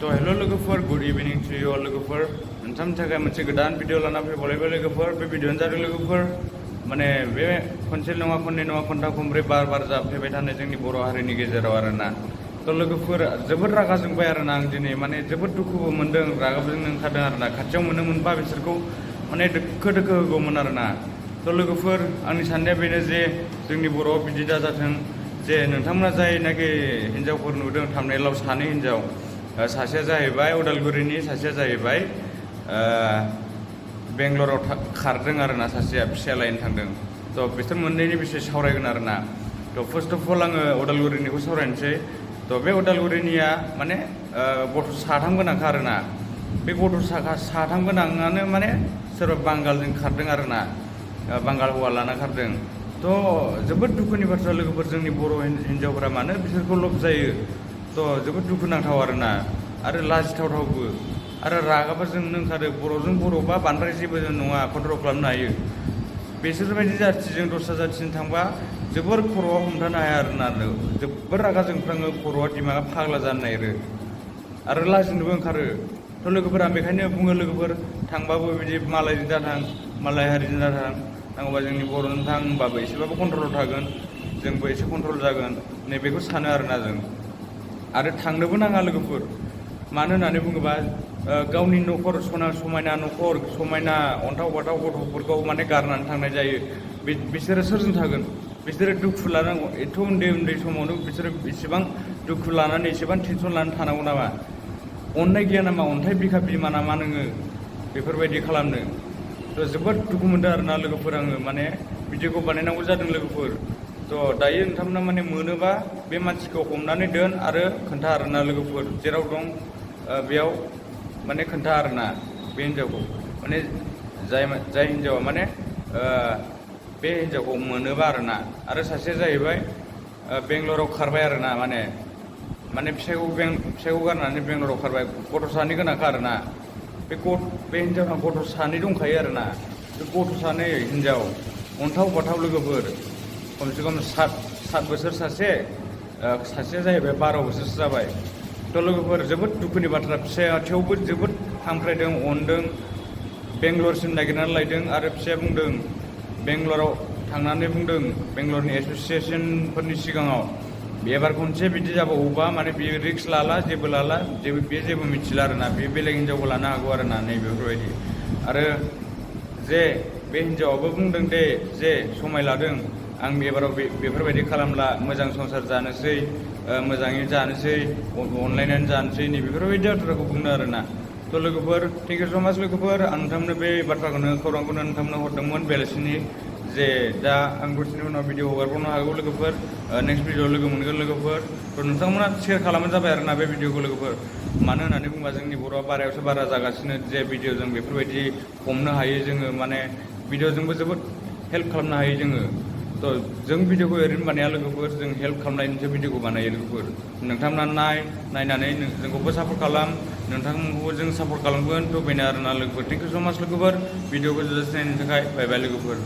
So hello लोगोफोर, good evening to you all लोगोफोर। नोंथांनि थाखाय मोनसे गोदान भिडिअ लाना फैबावलायबाय लोगोफोर। बे भिडिअआनो जादों लोगोफोर माने बे खनसे नङा खननै नङा खनथाम खनब्रै बार जाफ्लेबाय थानाय जोंनि बर' हारिनि गेजेराव आरोना। तो लोगोफोर जोबोद रागा जोंबाय आरोना आं दिनै माने जोबोद दुखुबो मोनदों, रागाबो जोंनो ओंखारदों आरोना। खाथियाव मोननो मोनबा बिसोरखौ माने दोखो होगौमोन आरोना। तो लोगोफोर आंनि साननाया बेनो जे जोंनि बर'आव बिदि दाजाथों जे नोंथांमोना जायनाखि हिन्जावफोर नुदों थांनायाव सानै हिन्जाव, सासेया जाहैबाय उदालगुरिनि, सासेया जाहैबाय बेंगलराव खारदों आरोना, सासेया फिसाया लायनो थांदों। तो बिसोर मोननैनि बिषय सावरायगोन आरोना। तो फार्स्ट अफ अल आङो उदालगुरिनिखौ सावरायनोसै। तो बे उदालगुरिनिया माने गथ' साथाम गोनांखा आरोना। बे गथ' साथाम गोनाङानो माने सोरबा बांगालजों खारदों आरोना, बांगाल हौवा लाना खारदों। तो जोबोद दुखुनि बाथ्रा लोगोफोर, जोंनि बर' हिन्जावफोरा मानो बिसोरखौ लब जायो। तो जोबोद दुखुनांथाव आरोना आरो लाजिथावथावबो आरो रागाबो जोंनो ओंखारो। बर'जों बर'बा बांद्राय जेबो नङा, कन्ट्रल खालामनो हायो। बिसोरबायदि जाथिजों दस्रा जाथिजों थांबा जोबोर खर'आव हमथानो हाया आरोना, जोबोर रागा जोंफ्राङो, खर'आ दिमागा फाग्ला जानो नागिरो आरो लाजिनोबो ओंखारो। थ' लोगोफोर आं बेखायनो बुङो लोगोफोर, थांबाबो बिदि मालायजों दाथां, मालाय हारिजों दाथां, नांगौबा जोंनि बर'जों थां, होनबाबो एसेबाबो कन्ट्रलाव थागोन, जोंबो एसे कन्ट्रल जागोन, नैबेखौ सानो आरोना जों। आरो थांनोबो नाङा लोगोफोर, मानो होननानै बुङोबा गावनि न'खर, समायना न'खर, समायना अन्थाव बाथाव गथ'फोरखौ माने गारनानै थांनाय जायो। बिसोरो सोरजों थागोन? बिसोरो दुखु लानांगौ, एथ' उन्दै समावनो बिसोरो इसेबां दुखु लानानै इसेबां टेनसन लानानै थानांगौ नामा? अननाय गैया नामा? अन्थाइ बिखा बिमा नामा नोङो बेफोरबायदि खालामनो? थ' जोबोद दुखु मोनदों आरोना लोगोफोर आङो, माने भिडिअखौ बानायनांगौ जादों लोगोफोर। थ' दायो नोंथांमोना माने मोनोबा बे मानसिखौ हमनानै दोन आरो खोन्था आरोना लोगोफोर, जेराव दं बेयाव माने खोन्था आरोना बे हिन्जावखौ, माने जाय हिन्जावा माने बे हिन्जावखौ मोनोबा आरोना। आरो सासेया जाहैबाय बेंगलराव खारबाय आरोना, माने फिसायखौ गारनानै बेंगलराव खारबाय, गथ' सानै गोनांखा आरोना। बे हिन्जावहा गथ' सानै दंखायो आरोना। बे गथ' सानै हिन्जाव अन्थाव बाथाव लोगोफोर, खमसे खम 7 बोसोर सासेया जाहैबाय 12 बोसोरसो जाबाय। थ' लोगोफोर जोबोद दुखुनि बाथ्रा, फिसाया थेवबो जोबोद हांख्रायदों, अनदों, बेंगलरसिम नागिरनानै लायदों। आरो फिसाया बुंदों, बेंगलराव थांनानै बुंदों, बेंगलरनि एस'सियेसनफोरनि सिगाङाव, एबार खनसे बिदि जाबावोबा माने बियो रिक्स लाला, बे जेबो मिथिला आरोना, बे बेलेग हिन्जावखौ लानो हागौ आरोना, नैबेफोरबायदि। आरो जे बे हिन्जावाबो बुंदों दे जे समाय लादों, आं एबाराव बेफोरबायदि खालामला, मोजां संसार जानोसै, मोजाङै जानोसै, अनलायनानै जानोसै, नै बेफोरबायदि बाथ्राखौ बुंदों आरोना। थ' लोगोफोर, थेंक इउ स' माच लोगोफोर, आं नोंथांमोननो बे खौरांखौनो नोंथांमोननो हरदोंमोन बेलासिनि, जे दा आं दसेनि उनाव भिडिअ हगारबावनो हागौ लोगोफोर, नेक्स्ट भिडिअ लोगो मोनगोन लोगोफोर। थ' नोंथांमोना शेयार खालामबानो जाबाय आरोना बे भिडिअखौ लोगोफोर। मानो होननानै बुङोबा जोंनि बर'आ बारायावसो बारा जागासिनो, जे भिडिअजों बेफोरबायदि हमनो हायो जोङो, माने भिडिअजोंबो जोबोद हेल्प खालामनो हायो जोङो। थ' जों भिडिअखौ ओरैनो बानाया लोगोफोर, जों हेल्प खालामनायनिसो भिडिअखौ बानायो लोगोफोर। नोंथांमोना नायनानै जोंखौबो सापर्ट खालाम, नोंथांमोनखौबो जों सापर्ट खालामगोन। थ' बेनो आरोना लोगोफोर, थेंक इउ स' माच लोगोफोर, भिडिअखौ जोबजासे नायनायनि थाखाय। बाय बाय लोगोफोर।